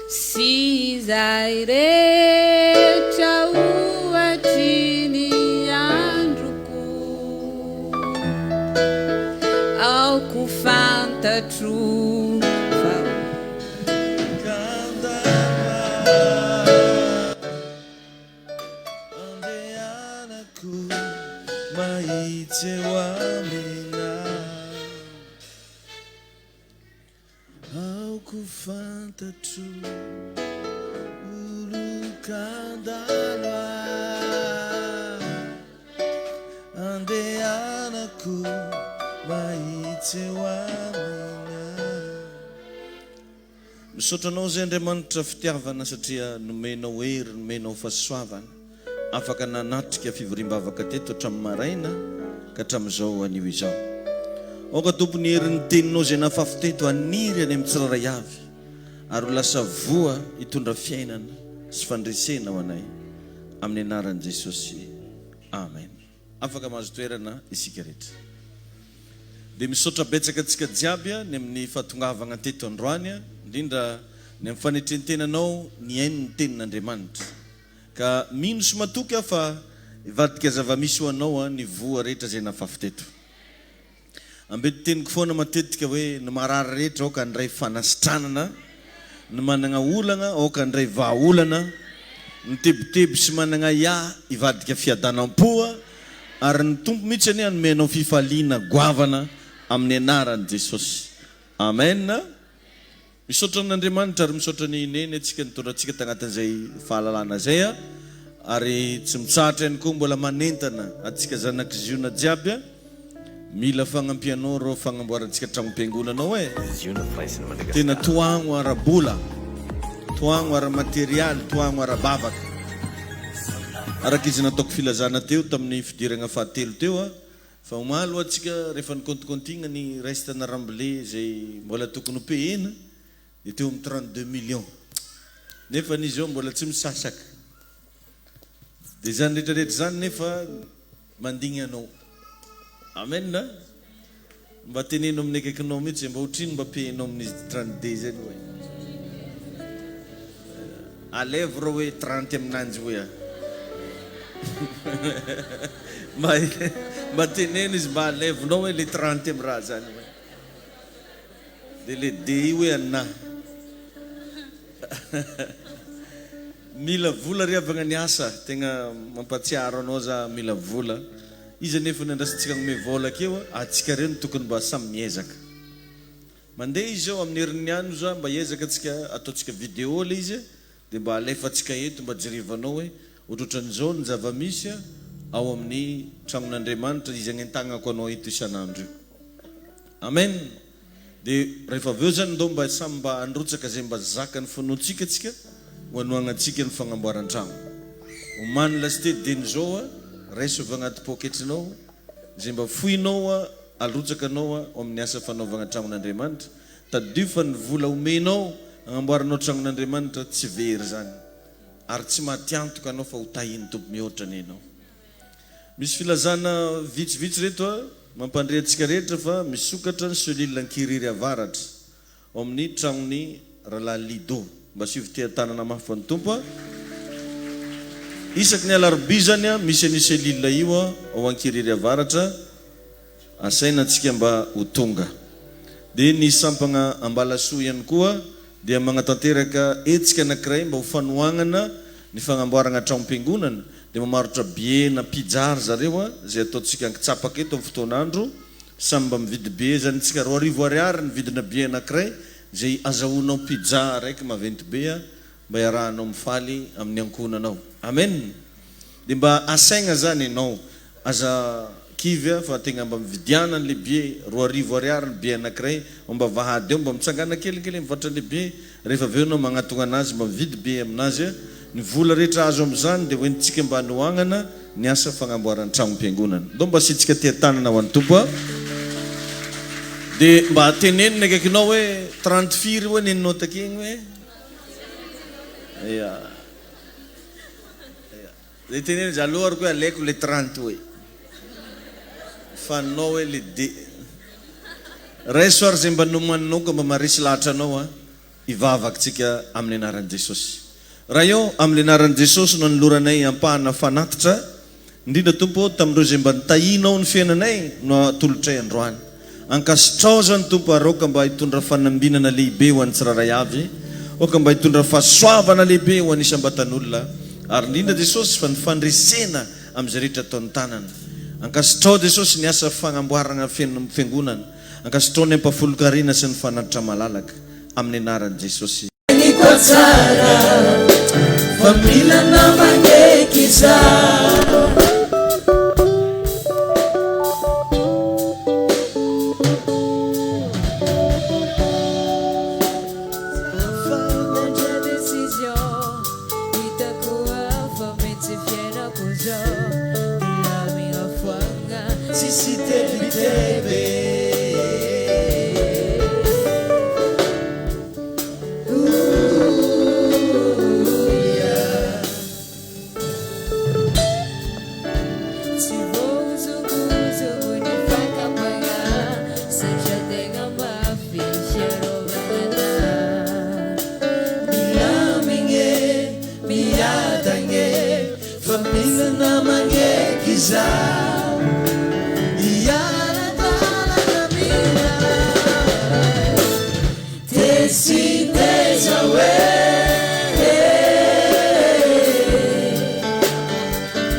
Sy izay rehetra ohatry ny androko Aoka ho fantatro fa. Andehanako mahitsy eo aminao Aoka ho fantatro olon-kandalo aho Andehanako mahitsy eo aminao Misaotra Anao izay Andriamanitra fitiavana satria nomenao hery, nomenao fahasoavana, afaka nanatrika fivoriam-bavaka teto hatramin'ny maraina ka hatramin'izao anio izao. Aoka Tompo ny herin'ny Teninao izay nafafy teto haniry any amin'ny tsirairay avy ary ho lasa voa hitondra fiainana sy fandresena ho anay. Amin'ny anaran'i Jesosy. Amen. Afaka mahazo toerana isika rehetra. Dia misaotra betsaka antsika jiaby ny amin'ny fahatongavagna teto androany, indrindra ny amin'ny fanetren-tenanao nihaino ny tenin'Andriamanitra. Ka mino sy matoky aho fa hivadika zava-misy ho anao ny voa rehetra izay nafafy teto. Ambetiteniko foana matetika hoe ny marary rehetra aoka handray fanasitranana, ny managna olagna aoka handray vahaolana, ny tebiteby sy managna ahiahy hivadika fiadanam-po ary ny Tompo mihitsy anie hanome anao fifaliana goavana amin'ny anaran'i Jesosy. Amen. Misaotra an'Andriamanitra ary misaotra an'i Neny antsika nitondra antsika tagnatin'izay fahalalana izay a! Ary tsy mitsahatra ihany koa mbola manentana antsika zanak'i Ziona jiaby a! Mila fagnampianao reo fagnamboarantsika tragnom-piangonana ao e! Ziona Firaisan'i Tena Madagasikara. tohagno ara-bola, tohagno ara-materialy, tohagno ara-bavaka. Araka izy nataoko filazana teo tamin'ny fidiragna fahatelo teo a! Fa omaly ho'a tsika rehefa ni-compte-compte-igna ny reste na ramble izay mbola tokony ho payena dia teo amin'ny 32 millions. Nefa izy eo mbola tsy misasaka. Dia izany rehetra rehetra izany nefa mandigny anao. Amen a! Mba teneno amin'ny akaikinao mihitsy mba otrino mba payenao amin'izy 32 zay aloha e. Alevo reo hoe 30 aminanjy hoe a. Mba mba teneno izy mba alevonao hoe le 30 am raha zany hoe. De le de io hoe anah. Mila vola ry havagna ny asa, tegna mampatsiaro anao za mila vola. Iza anefa no andrasantsika agnome vôla akeo a, atsika reo no tokony mba samy miezaka. Mandeha izy eo amin'ny herin'ny andro za mba hiezaka tsika ataontsika vidéo le izy de mba alefantsika eto mba jerevanao hoe ohatrohatran'izao ny zava-misy ao amin'ny tragnon'Andriamanitra izy agnentagnako anao eto isan'andro io. Amen! Dia rehefa avy eo izany ndao mba samy mba handrotsaka izay mba zakan'ny finoantsika tsika ho hanohagnantsika ny fagnamboaran-tragno. Omany lasite dieny izao a, raiso avy agnaty poketrinao izay mba foinao a, alotsakanao a ao amin'ny asa fanaovagna tragnon'Andriamanitra. Tadidio fa ny vola omenao agnamboaranao tragnon'Andriamanitra tsy very izany ary tsy maty antoka anao fa ho tahin'ny Tompo mihoatra ny anao. Misy filazana vitsivitsy ireto a, mampandre antsika rehetra fa misokatra ny cellule Ankirihiry Avaratra, ao amin'ny tragnon'i Rahalahy Lido. Mba asio fiteha-tanana mafy ho an'ny Tompo a. Isaky ny alarobia izany a, misy an'io cellule io a, ao Ankirihiry Avaratra. Asaina antsika mba ho tonga. Dia ny sampagna Ambalasoa ihany koa dia magnatanteraka hetsika anankiray mba ho fanohagnana ny fagnamboaragna tragnom-piangonana, dia mamarotra billet na pizza ry zareo a, izay ataontsika ankitsapaka eto amin'ny fotoan'andro, samy mba mividy billet zany tsika, 2000 ariary ny vidina billet anankiray, izay azahoanao pizza araiky maventy be a, mba iarahanao mifaly amin'ny ankohonanao. Amen! Dia mba asaigna zany ianao Aza kivy a fa tegna mba mividiana anle billet, 2000 ariary ny billet anakiray, ao ambavahady ao mba mitsangana kelikely mivarotra anle billet, rehefa avy eo enao magnatogna anazy mba mividy billet aminazy a, ny vola rehetra azo amizany dia hoentintsika mba hanohagnana ny asa fagnamboaran tragnom-piangonana. Ndao mba asiantsika teha-tanana ho an'ny Tompo a. Dia mba teneno ny akaikinao hoe 30 firy ho'a neninao takegny hoe? Ya. Zay teneno izy aleo ary koa alaiko le 30 hoe fa anao hoe le de raiso ary zay mba nomaninao ka mba maharesy lahatra anao a hivavaka tsika amin'ny anaran'i Jesosy. Ray ô, amin'ny anaran'i Jesosy no anoloranay ampahana fanatitra indrindra Tompo ô tamin'ireo izay mba nitahianao ny fiainanay no atolotray androany. Ankasitrao izany Tompo ary aoka mba hitondra fanambinana lehibe ho an'ny tsirairay avy, aoka mba hitondra fahasoavana lehibe ho an'ny isam-batan'olona ary indrindra Jesosy fa ny fandresena amin'izay rehetra ataon'ny tanana. Ankasitrao Jesosy ny asa fagnamboaragna fiangonana, ankasitrao ny ampahafolon-karena sy ny fanatitra malalaka, amin'ny anaran'i Jesosy. Henoko tsara fa mila namana eky izaho. Fa nandray décision, hitako hafa mihitsy fiainako zao, milamigna foagna tsisy tebiteby. Tsy voahozongozongo ny fakam-panahy satria tegna mafy fiarovana anah. Milamigne, miadagne, fa mila namagneky izaho. Hiara-dalana aminao. Tetsy teza hoe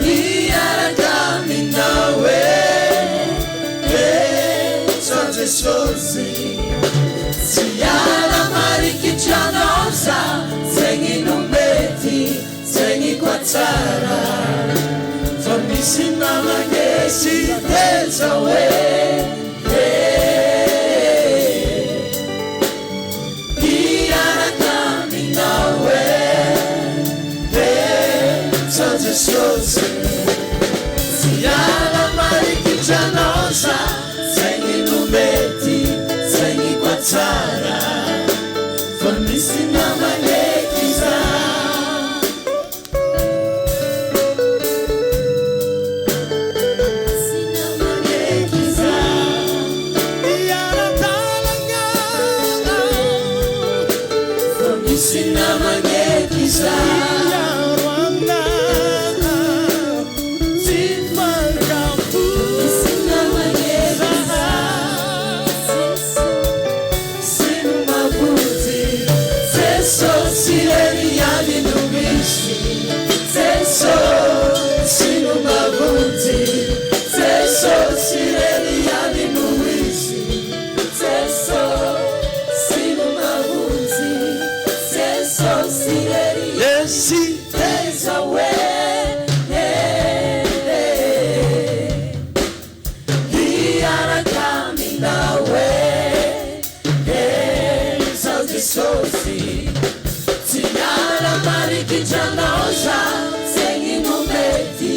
Hiaraka aminao e Jesoa Jesosy Tsy hiala mariky. misy namagne sy teza hoe Hiaraka aminao e Teza Jesosy Tsy hiala marikitra anao za Zegny no mety, zegny koa tsara Fa misy namana eky za Misy namana eky za Hiara-dalagna Fa misy namana eky za Hiaro aminah Tsy mifankafoy Misy namana eky za Sy no mamonjy Jesosy irery ihany no misy Jesosy no mamonjy Jesosy irery ihany no izy Jesosy no mamonjy Jesosy irery ihany Teza hoe Hiaraka aminao e e Izaho Jesosy Tsy miala marikitra anao za Zegny no mety,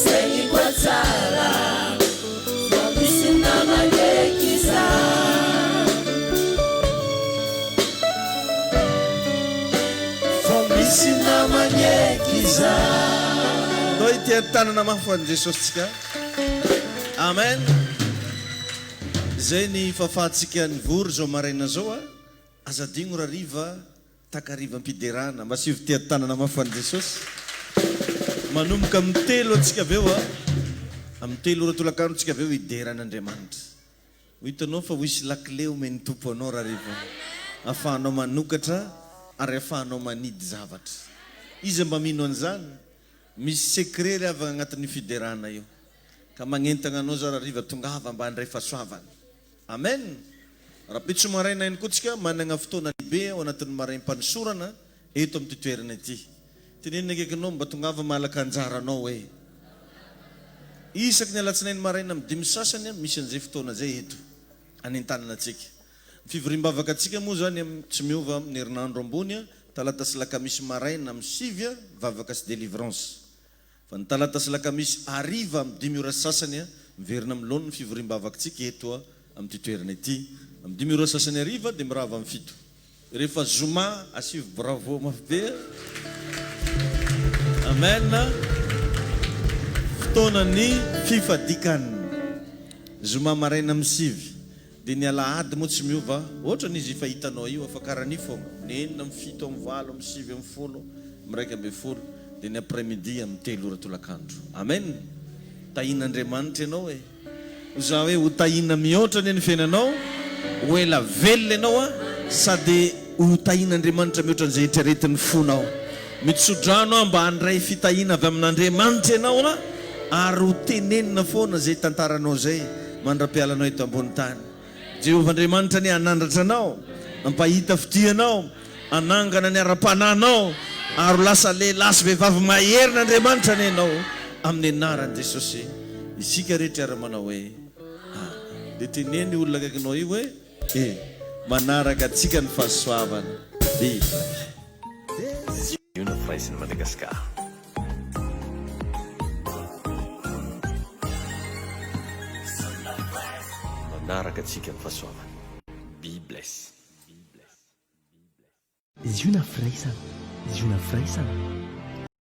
zegny koa tsara Fa misy namana eky za Fa misy namana eky za. Ndao hiteha-tanana mafy ho an'i Jesosy tsika. Amen. Zay ny fahafahantsika nivory zao maraina zao a. Aza adino rariva takarivam-piderana. Mba asio fiteha-tanana mafy ho an'i Jesosy. Manomboka amin'ny telo antsika avy eo a. Amin'ny telo ora tolakandro tsika avy eo hidera an'Andriamanitra. Ho hitanao fa ho hisy lakile omen'ny Tompo anao rariva. Ahafahanao manokatra ary ahafahanao manidy zavatra. Iza mba mino an'izany? Misy secret ry havagna agnatin'io fiderana io. Ka magnentagna anao za rariva tongava mba handray fahasoavana. Amen! Rahampitso maraina ihany koa tsika managna fotoana lehibe ao anatin'ny maraim-panosorana eto amin'ity toerana ity. Tenenina akaikinao mba tongava malaka anjaranao e! Isaky ny alatsinainy maraina amin'ny dimy sasany misy an'izay fotoana izay eto anentanana antsika. Ny fivoriam-bavaka antsika moa izany tsy miova amin'ny herinandro ambony, talata sy lakamisy maraina amin'ny sivy, vavaka sy délivrance. Fa ny talata sy lakamisy hariva amin'ny dimy ora sy sasany, miverina amin'ny laoniny ny fivoriam-bavakitsika eto amin'ity toerana ity. Amin'ny dimy ora sy sasany hariva dia mirava amin'ny fito. Rehefa zoma, asivo bravo mafy be. Amen. Fotoanan'ny fifadikanina. Zoma maraina amin'ny sivy. Dia ny alahady moa tsy miova, ohatrany izy efa hitanao io fa karaha fogna, ny enina amin'ny fito amin'ny valo amin'ny sivy amin'ny folo amin'ny 11, dia ny après midi amin'ny telo ora tolakandro. Amen! Tahian'Andriamanitra ianao e! Ho za hoe ho tahiana mihoatra anie ny fiainanao, ho ela velona ianao a, sady ho tahian'Andriamanitra mihoatra an'izay eritreretin'ny fonao. Mitsodrano aho mba handray fitahiana avy amin'Andriamanitra ianao a, ary ho tenenina foana izay tantaranao izay. Mandra-pialanao eto ambony tany. Jehovah Andriamanitra anie hanandratra anao, hampahita fitia anao, hanangana ny ara-panahinao, ary ho lasa lehilahy sy vehivavy maherin'Andriamanitra anie ianao, amin'ny anaran'i Jesosy. Isika rehetra hiara-manao hoe, Amen. Dia teneno io olona akaikinao io hoe, E, manaraka antsika ny fahasoavana. Viva. Io no firaisin'i Madagasikara. Manaraka antsika ny fahasoavana. Be bless. Ziona firaisana, ziona firaisana.